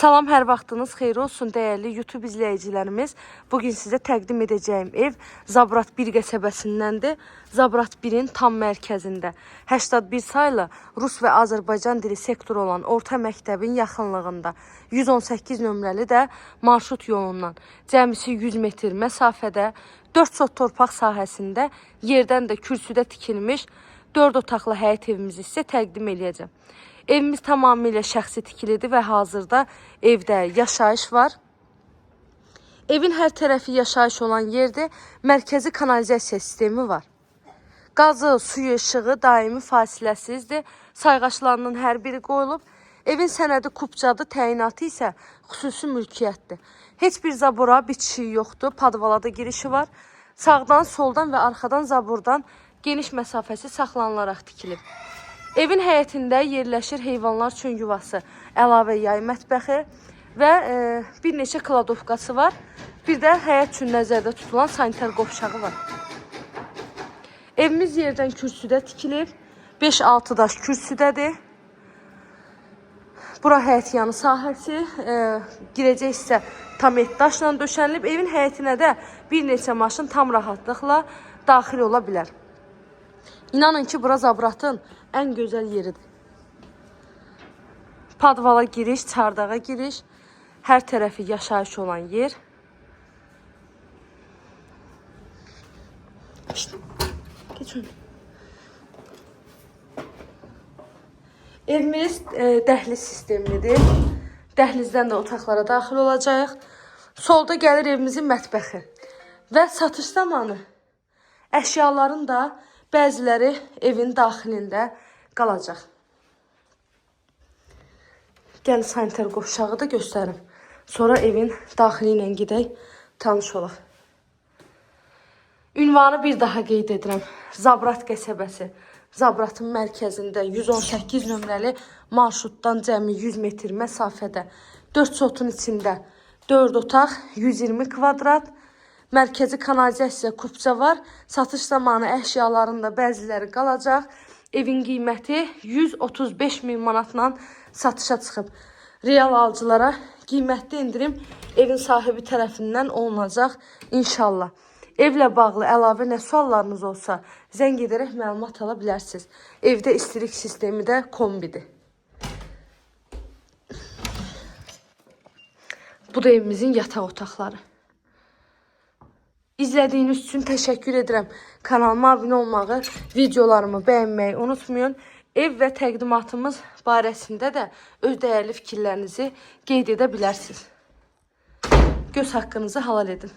Salam, hər vaxtınız xeyir olsun dəyərli YouTube izləyicilərimiz. Bugün sizə təqdim edəcəyim ev Zabrat 1 qəsəbəsindəndir. Zabrat 1-in tam mərkəzində 81 saylı Rus və Azərbaycan dili sektoru olan orta məktəbin yaxınlığında 118 nömrəli də marşrut yolundan cəmisi 100 metr məsafədə 4 sot torpaq sahəsində yerdən də kürsüdə tikilmiş 4 otaqlı həyət evimizi sizə təqdim eləyəcəm. Evimiz tamamilə şəxsi tikilidir və hazırda evdə yaşayış var. Evin hər tərəfi yaşayış olan yerdir. Mərkəzi kanalizasiya sistemi var. Qazı, suyu, işığı daimi fasiləsizdir. Sayğaçlarının hər biri qoyulub. Evin sənədi kupçadır, təyinatı isə xüsusi mülkiyyətdir. Heç bir zabora bitişiyi yoxdur. Padvala da girişi var. Sağdan, soldan və arxadan zabordan geniş məsafəsi saxlanılaraq tikilib. Evin həyətində yerləşir heyvanlar üçün yuvası, əlavə yay mətbəxi və bir neçə kladovkası var. Bir də həyət üçün nəzərdə tutulan sanitar qovşağı var. Evimiz yerdən kürsüdə tikilib. 5-6 daş kürsüdədir. Bura həyət yanı sahəsi, girəcək hissə tam et daşla döşənilib. Evin həyətinə də bir neçə maşın tam rahatlıqla daxil ola bilər. İnanın ki, bura Zabratın ən gözəl yeridir. Padvala giriş, çardağa giriş, hər tərəfi yaşayış olan yer. Şişt, geç onu. Evimiz dəhliz sistemlidir. Dəhlizdən də otaqlara daxil olacağıq. Solda gəlir evimizin mətbəxi. Və satış zamanı əşyaların da bəziləri evin daxilində qalacaq. Gəlin sanitar qovşağı da göstərim. Sonra evin daxili ilə gedək, tanış olaq. Ünvanı bir daha qeyd edirəm. Zabrat qəsəbəsi. Zabratın mərkəzində 118 nömrəli marşrutdan cəmi 100 metr məsafədə 4 sotun içində 4 otaq, 120 kvadrat, mərkəzi kanalizasiya kupça var. Satış zamanı əşyaların da bəziləri qalacaq. Evin qiyməti 135 min manatla satışa çıxıb. Real alıcılara qiymətli endirim evin sahibi tərəfindən olunacaq inşallah. Evlə bağlı əlavə nə suallarınız olsa zəng edərək məlumat ala bilərsiniz. Evdə istilik sistemi də kombidir. Bu da evimizin yataq otaqları. İzlədiyiniz üçün təşəkkür edirəm. Kanalıma abunə olmağı, videolarımı bəyənməyi unutmayın. Ev və təqdimatımız barəsində də öz dəyərli fikirlərinizi qeyd edə bilərsiniz. Göz haqqınızı halal edin.